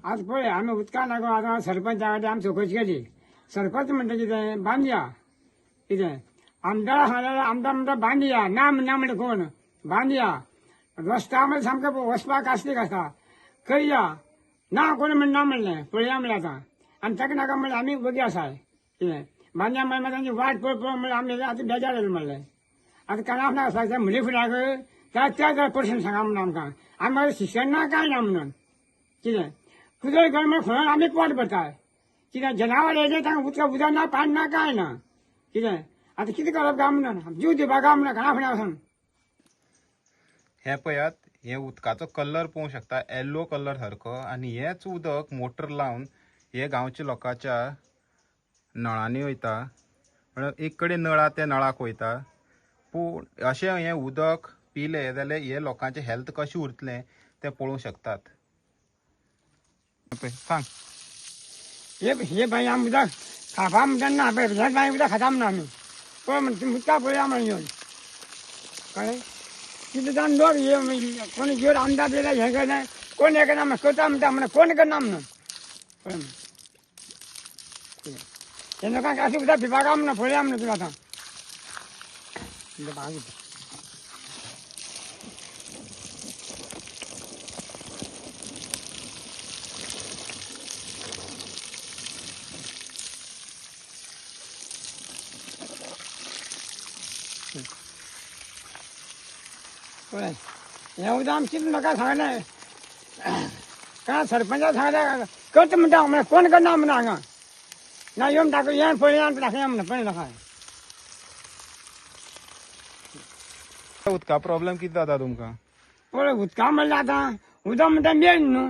आज पळय आमी उदकां लागून आतां सरपंचा कडेन आमी चवकशी केली. सरपंच म्हणटा कितें बांदया, कितें आमदारा सांगल्यार आमदार म्हणटा बांदया, ना ना म्हणटा कोण बांदया. रस्ता म्हणजे सामकें वचपाक कास्तीक आसा, करया ना कोण म्हणना म्हणलें पळया म्हणलें आतां. आनी ताका नाका म्हणलें आमी वगी आसाय कितें बांदया म्हणल्यार मागीर तांची वाट पळय पळय म्हणल्यार आमी आतां बेजार जालें म्हणलें. आतां कानाक ना वचपाक मुली फुडाक त्या त्या प्रश्न सांगा म्हणून आमकां, आमी मागीर शिक्षण ना कांय ना म्हणून कितें कुदळ घर म्हण खंय आमी पोट भरताय कितें. जनावर येयलें तांकां उदक उदक ना पाणी ना कांय ना कितें. आतां कितें करप काय म्हणून जीव दिवपाक काय म्हणून काना फुडें वचून. हें पळयात, हे उदकाचो कलर पळोवंक शकता, येल्लो कलर सारको. आनी हेंच उदक मोटर लावन हे गांवच्या लोकांच्या नळांनी वयता, म्हळ्यार एक कडेन नळ त्या नळाक वयता. पूण अशें हें उदक पिलें जाल्यार हे लोकांचें हेल्थ कशें उरतलें तें पळोवंक शकतात. सांग. हे हे बाई आमी उदक खावपा म्हणटा ना पळय, हे बांय उदक खाता म्हणून आमी पळय म्हणटा उदका पळया म्हणून येवन कळ्ळें. कितें जावन लोक हे कोण घेवन आमदार दिला हें करना कोण हें करना करता म्हणटा म्हणून कोण करना म्हणून पळय हे लोकांक अशें उदक पिवपाक काय म्हणून पळया म्हणून तुमी आतां. पळय हें उदक आमी कितें लोकांक सांगलें काय सरपंचाक सांगलें करता म्हणटा म्हणल्यार कोण करना म्हणून हांगा ना येवन दाखय येवन पळया दाखया म्हणून पळय लोकांक. उदका प्रॉब्लेम कितें जाता तुमकां? पळय उदका म्हणल्यार आतां उदक म्हणटा मेन न्हू,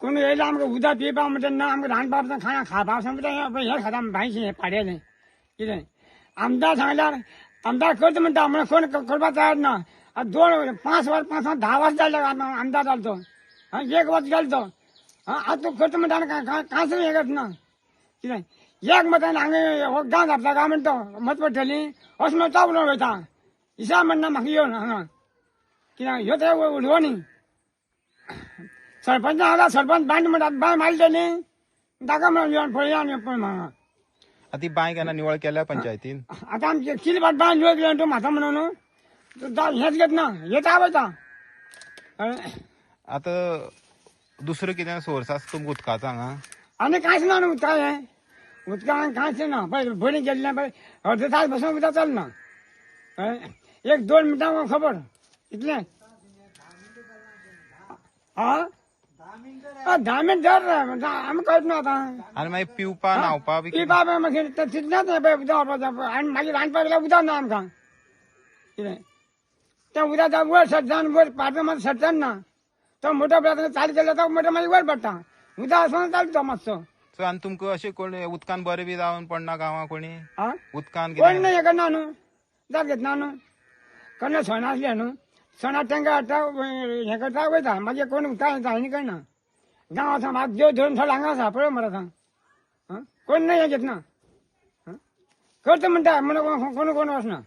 कोण येयला आमकां उदक पिवपाक म्हणटा ना, आमकां रांदपाक खाणां खावपाक म्हणटा हें खाता बांयचें हें पाड्यालें कितें. आमदार सांगल्यार आमदार करता म्हणटा म्हणून कोण करपाक तयार ना. आतां 2 5 वर्स 5 10 वर्स जालें आमदार जालो तो, एक वर्स गेलो तो, आतां तूं करता म्हणटा आनी कांयच हें करना कितें. एक मतान हांगा हो गांव जातलो काय म्हणटा मत पडटली अशें म्हणटा उलोवन वयता, इसा म्हणना म्हाका येवन हांगा कित्याक ह्यो ते उलोवं न्ही. सरपंच आसा सरपंच बांय म्हणटा बांय मारली तेणी दाखय म्हणून येवन पळया आनी पळय हांगा. आतां ती बांय केन्ना निवळ केल्या पंचायतीन? आतां आमची कितली फावट बांय निवळ केली तूं म्हाका म्हणून हेंच घेतना येता वयता. आतां दुसरो कितें सोर्स आसा तुमकां उदकाचो हांगा? आनी कांयच ना न्हू उदका, हें उदकान कांयच ना. पळय बरी गेल्लें पळय अर्द तास बसून उदक चलना, कळ्ळें. 1 2 मिनटां खबर इतलें. आं 10 मिनट धर आमी कळत ना आतां. आनी मागीर पिवपा न्हांवपा बी पिवपा मागीर तितलेंच पळय उदक वापरता. आनी मागीर रांदपाक गेल्यार उदक ना आमकां कितें. तें उदक वयर सरता वयर पाटो मात सरता ना, तो मोटो पळय चालू केलो तो मोटो मागीर वयर पडटा, उदक आसून चालू तो मातसो. सो आनी तुमकां अशें कोण उदकान बरें बी जावन पडना गांवां कोणी? उदकान कोण ना हें करना न्हू, उदक घेतना न्हू, केन्ना सण आसले न्हू, सणा टेंका हाडटा हें करता वयता, मागीर कोण उदका आनी करना. गांव आसा म्हाका देव धरून सगळें हांगा आसा पळय मरे आतां, कोण ना हें घेतना करता म्हणटा म्हणून कोण कोण वचना.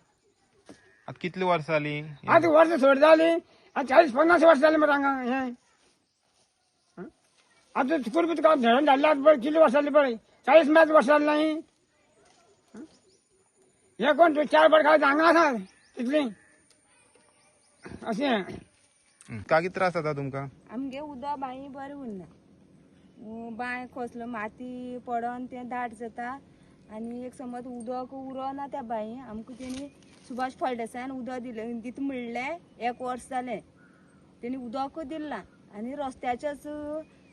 आतां कितली वर्सां जालीं? आतां वर्सां थोडी जालीं, आतां 40-50 वर्सां जालीं मरे हांगा हें. आतां कुरपू तुका धरण धाडल्या पळय कितली वर्सां जालीं पळय, 40 वर्सां जालीं न्ही. हें कोण तूं 4 बड खायता हांगा आसा तितलीं अशें. उदका कितें त्रास जाता तुमकां? आमगे उदक बांय बरें उरना, बांय कसलो माती पडोन तें दाट जाता आनी एक समज उदक उरना त्या बांय. आमकां तेणी सुभाष फळदेसायान उदक दिलें दिता म्हणलें, 1 वर्स जालें तेणी उदकूय दिलें ना. आनी रस्त्याचेच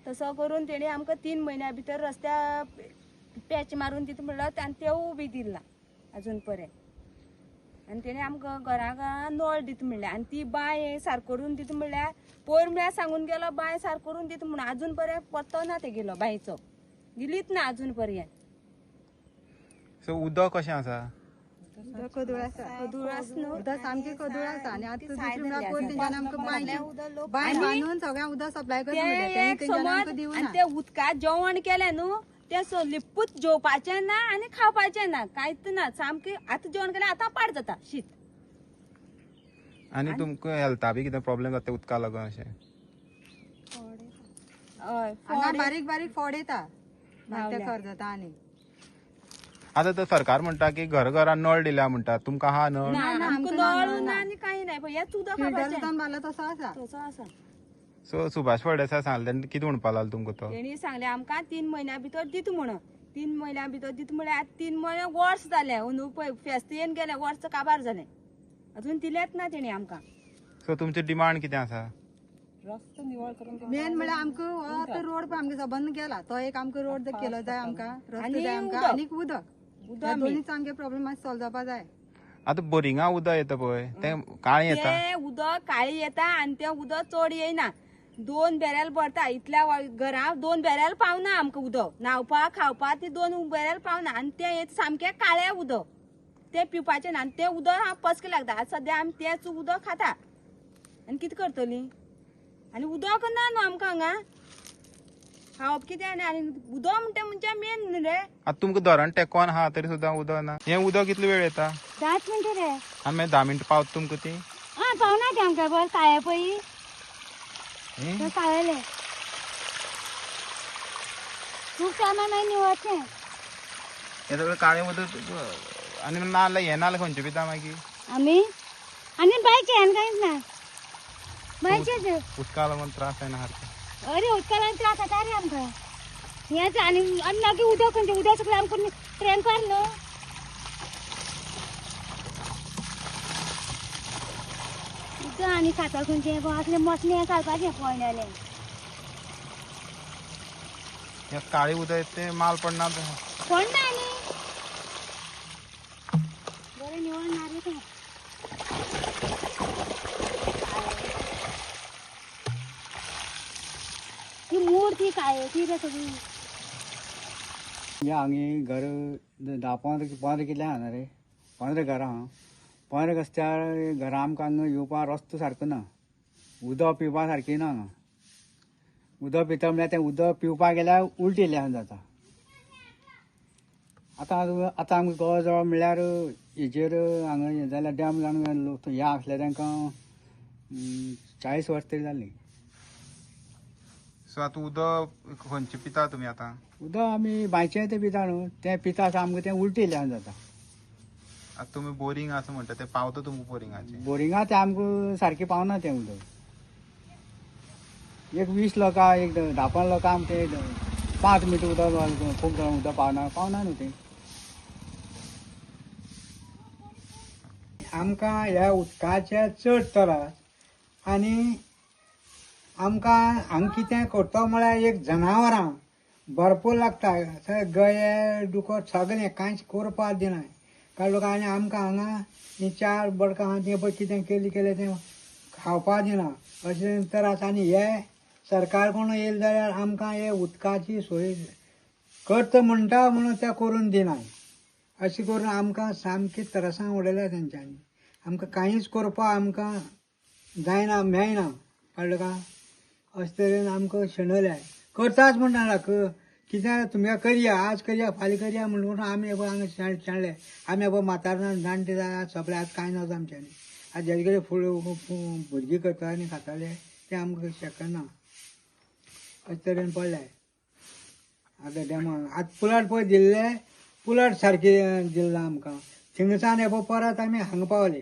तसो करून तेणी आमकां 3 म्हयन्या भितर रस्त्या पॅच मारून दिता म्हणल्यार आनी तेवूय बी दिलें ना अजून पर्यंत. आनी तेणी आमकां घरा घरा नळ दिता म्हणलें आनी ती बांय सारको करून दिता म्हणल्यार पयर म्हळ्यार सांगून गेलो बांय सारको करून दिता म्हणून, अजून पर्यंत पत्तो ना तेगेलो बांयचो, दिलीच ना अजून पर्यंत. सो उदक कशें आसा? उदक खदूळ आसा, खदूळ आसा न्हू, उदक सामकें खदूळ आसा. आनी आतां दुसरें म्हळ्यार पयर तेंच्यांनी आमकां बांय बांदून सगळ्यांक उदक सप्लाय करता म्हणलें, तेंच्यांनी आमकां दिवना. आनी तें उदकांत जेवण केलें न्हू तें लिपूच जेवपाचें ना आनी खावपाचें ना, कांयच ना सामकें. आतां जेवण केलें आतां पाड जाता शीत. आनी तुमकां हेल्था बी कितें प्रॉब्लेम जाता उदका लागून अशें? हय, हांगा फोड बारीक बारीक फोड येता, मागीर ते बावल्या. खर जाता. आनी आतां तर सरकार म्हणटा की घर घरान नळ दिल्या म्हणटा, तुमकां हा नळ? ना, ना, आमकां आमकां नळ ना, ना ना. आनी कांय ना, पळय हेंच उदक फिल्टर खावपाचें. उदक मारला तसो आसा. तसो आसा. सो सुभाष फळदेसाय सांगलें तेन्ना कितें म्हणपाक लागलो तुमकां तो? तेणी सांगलें आमकां 3 म्हयन्या भितर दिता म्हणून, 3 म्हयन्या भितर दिता म्हळ्यार आतां 3 म्हयने वर्स जालें. अंदू पळय फेस्त येवन गेलें, वर्स काबार जालें, अजून दिलेंच ना तेणी आमकां. सो तुमची डिमांड कितें आसा? मेन म्हळ्यार आमकां हो आतां रोड पळय आमगे सबंद गेला तो एक आमकां रोड केलो जाय आमकां, रस्तो आनी जाय आमकां उदक. आनीक उदक. उदक हे मेन. दोनूच आमगे प्रॉब्लेम मातशे सॉल्व जावपा जाय. आतां बोरिंगा उदक येता पळय तें काळें येता. तें उदक काळी येता आनी तें उदक चड येयना. 2 बॅरल भरता इतल्या घरां 2 बॅरल पावना आमकां उदक न्हांवपाक खावपाक, ती 2 बॅरल पावना. आनी तें सामकें काळें उदक, तें पिवपाचें ना. आनी तें उदक पस्क लागता. आतां सद्या आमी तेंच उदक खाता आनी कितें करतलीं? आनी उदक ना न्हू आमकां हांगा खावप कितें. आनी आनी उदक म्हणटा म्हणजे मेन न्हू रे. आतां तुमकां धरण टेकोन आहा तरी सुद्दां उदक ना. हें उदक कितले वेळ येता? 10 मिनटां रे. आनी मागीर 10 मिनटां पावता तुमकां ती? आं, पावना तें आमकां. बरें काळें पळय तें काळेलें खूब टायमार मागीर निवळचें. हें सगळें काळें उदक आनी नाल्ल, हें नाल्ल खंयचें पिता मागीर आमी? आनी बांयचें, आनी कांयच ना, बांयचेंच. उदका लागून त्रास जायना सारकें? अरे उदका लागून त्रास जाता रे आमकां. हेंच आनी आनी मागीर उदक खंयचें, उदक सगळें आमकां ट्रेंकार न्हू. उदक आनी खाता खंयचें असलें मसणें घालपाचें पोयणालें. हें काळें उदक येता तें माल पडना. कोण ना आनी बरें निवळ ना रे तें. ती मूर ती काय ती रे सगळी. म्हणजे हांगे घर 10 15 कितले आहा रे, 15 घरां आहा. 15 रस्त्यार घरां आमकां हांगा येवपा रस्तो सारको ना, उदक पिवपा सारकें ना हांगा. उदक पिता म्हळ्यार तें उदक पिवपाक गेल्यार उलटी येयल्या जाता. आतां आतां आमकां जवळ जवळ म्हळ्यार हेजेर हांगा हें जाल्यार डॅम जावन लोक हे आसले तांकां 40 वर्स तरी जालीं. सो आतां उदक खंयचें पिता तुमी आतां? उदक आमी बांयचें तें पिता न्हू, तें पिता आसा आमकां तें उलटी येयल्या जाता. आतां तुमी बोरींग आसा म्हणटा तें पावता तुमकां बोरिंगाचें? बोरिंगा तें आमकां सारकें पावना तें उदक. एक 20 लोकां, एक 10-15 लोकां आमकां तें 5 मिटर उदक, खूब जाणां उदक पावना, पावना न्हू तें. आमकां ह्या उदकाचे चड त्रास. आनी आमकां हांगा कितें करता म्हळ्यार एक जनावरां भरपूर लागता, सगळे गये दुकर सगळें कांयच करपाक दिना कांय लोक. आनी आमकां हांगा हीं 4 बडकां आहा तीं पळय कितें केली केलें तें खावपाक दिना, अशें त्रास. आनी हे सरकार कोण येयले जाल्यार आमकां हे उदकाची सोय करता म्हणटा म्हणून तें करून दिना. अशें करून आमकां सामकी त्रासां उडयल्या तेंच्यांनी. आमकां कांयच करपाक आमकां जायना, मेळना, कळ्ळें का? अशें तरेन आमकां शेणयलें. करताच म्हणटा कितें तुमगे करया, आज करया फाल्यां करया म्हणून आमी पळय हांगा शेणले. आमी पळय म्हातारे जाणटे जाल्या सगळे, आज कांय ना आमच्यांनी. आज जेजे कडेन फुडें भुरगीं करता आनी खाताले तें आमकां शकना, अशें तरेन पडलें. आतां डॅमान आतां पुलाट पळय दिल्ले, पुलाट सारकें दिल्लां आमकां. थिंगसान हे पळय परत आमी हांगा पावले,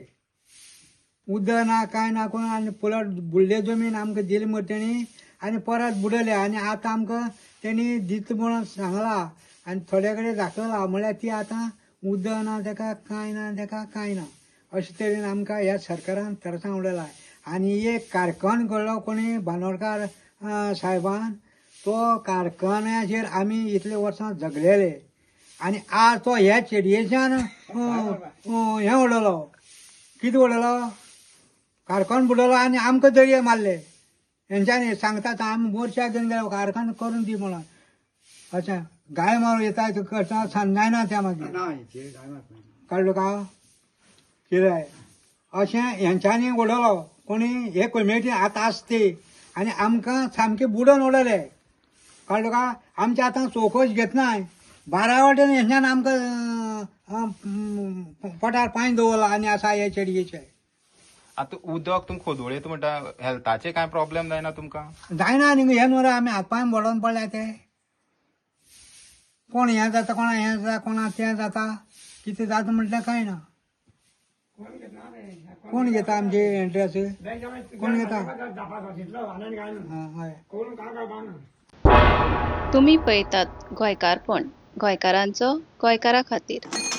उदक ना कांय ना कोण. आनी पुलाट बुडले जमीन आमकां दिली मरे तेणी, आनी परत बुडयले. आनी आतां आमकां तेणी दिता म्हणून सांगलां आनी थोडे कडेन दाखयलां, म्हळ्यार ती आतां उदक ना तेका कांय ना, तेका कांय ना. अशें तरेन आमकां ह्या सरकारान त्रासां उडयला. आनी एक कारखानो घडलो कोणी बांदोडकार साहेबान, तो कारखान्याचेर आमी इतले वर्सां जगलेले. आनी आज तो ह्या चेडयेच्यान हें उडयलो, कितें उडयलो, कारखानो बुडयलो आनी आमकां दर्या मारले हेंच्यांनी. सांगतात आमी मोर्चा घेवन गेले कारखानो करून दी म्हणून. अशें गाय मारून येता करता जायना तें मागीर, कळ्ळें का कितें? अशें हेंच्यांनी उडयलो कोणी हे कमिटी आतां आसा ती, आनी आमकां सामकें बुडोवन उडयले, कळ्ळें का? आमचे आतां चवकश घेतनाय. 12 वाटेन हेंच्यान आमकां पोटार पांय दवरला आनी आसा हे चेडयेचे. आतां उदक तुमकां खोदोळेत म्हणटा, हेल्थाचे कांय प्रॉब्लेम जायना तुमकां? जायना न्ही हे न्हू रे, आमी हात पांय बडोवन पडल्या ते. कोण हें जाता, कोणा हें जाता, कोणा तें जाता, कितें जाता म्हटल्यार कांय ना. कोण घेता आमचे एड्रेस? कोण घेता? हय. कोण काय करपा ना. तुमी पळयतात गोंयकारपण, गोंयकारांचो गोंयकारा खातीर.